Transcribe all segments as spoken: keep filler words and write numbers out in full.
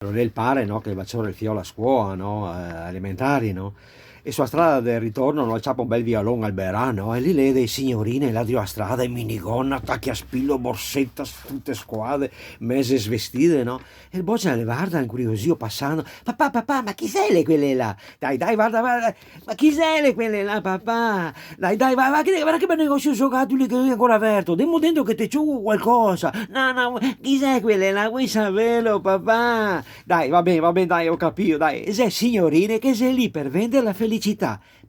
Elo lì el pare, no, che va a cior el fiol a scola, no, eh, elementari, no? E su a strada del ritorno, no, el ciapa un bel vialon alberà, no? E lì el vede e signorine là drio a strada, e minigona, tachi a spilo, borseta, s-, tute scoade, meze svestide, no? E el bocia le varda, incuriosìo, pasando: "Papà, papà, ma chi xele quele là? Dai, dai, varda, varda, ma chi xele quele là, papà? Dai, dai, va, va, che, varda che bel negosio xogatoli che xe ancora averto. Ndemo dentro che te ciugo qualcosa." "No, no, chi xe quele là? Vuto savelo, papà?" "Dai, va ben, va ben, dai, go capìo, dai. Xe signorine che xe lì per vender la felicità."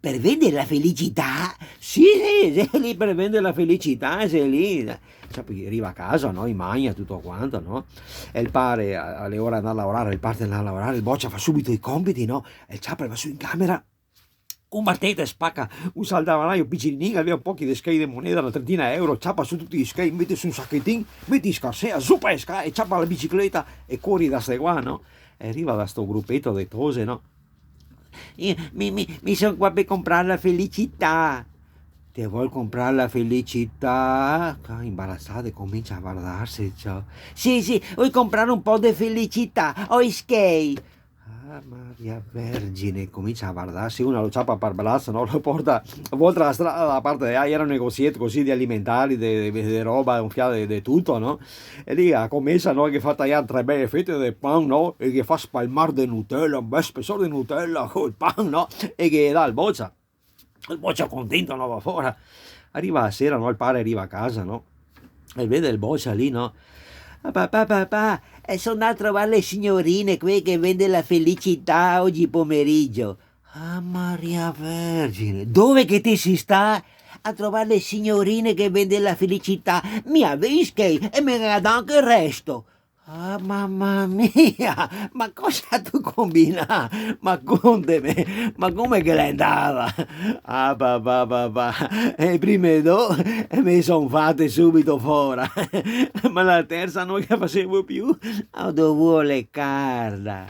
"Per vender la felicità?" "Sì, sì, xe lì per vender la felicità, xe lì." Ciò, po riva a casa, no? I magna, tuto quanto, no? E el pare, a, a le ore de ndar a laorar, el parte de ndar a laorar, el bocia fa subito i compiti, no? E el ciapa, el va su in camera, un marteto, spaca un saldavanaio picininin, gaveva un pochi de schei de moneda, na trentina de euro, ciapa su tuti i schei, mete su un sachetin, mete in scarsea, zupa e sca-, e ciapa la bicicleta e cori da ste qua, no? E riva da sto grupeto de tose, no? "Eh, mi, mi, mi son qua per comprar la felicità." "Te vol comprar la felicità?" Ah, imbarasada, comincia a vardarse, ciò. "Sì, sì, voi comprar un po' de felicità, o i schei." "Ah, Maria Vergine", comincia a vardarse, una lo ciapa par braso, no? Lo porta, volta la strada da parte de là, gera un negosieto cusì de alimentari, de, de, de roba, un fià de, de tuto, no? E lì la comencia, no? Che fa taiar tre bele fete de pan, no? E che fa spalmar de Nutella, un bel spesor de Nutella col pan, no? E che dà al bocia. El bocia contento, no, va fora. Riva la sera, no, el pare riva a casa, no? E vede el bocia lì, no? "Ah, papà, papà, eh, son ndà a trovar le signorine, quee che vende la felicità, ogi pomerigio." "Ah, Maria Vergine, dove che te si stà?" "A trovar le signorine che vende la felicità, mi a vei schei e me ga dà anche el resto." "Ah, mama mia, ma cosa te ga combinà? Ma conteme, ma come che l'è ndada?" "Ah, papà, papà, e prime do e me son fate subito fora, ma la tersa no ghe la fasevo più, go dovuo lecarla."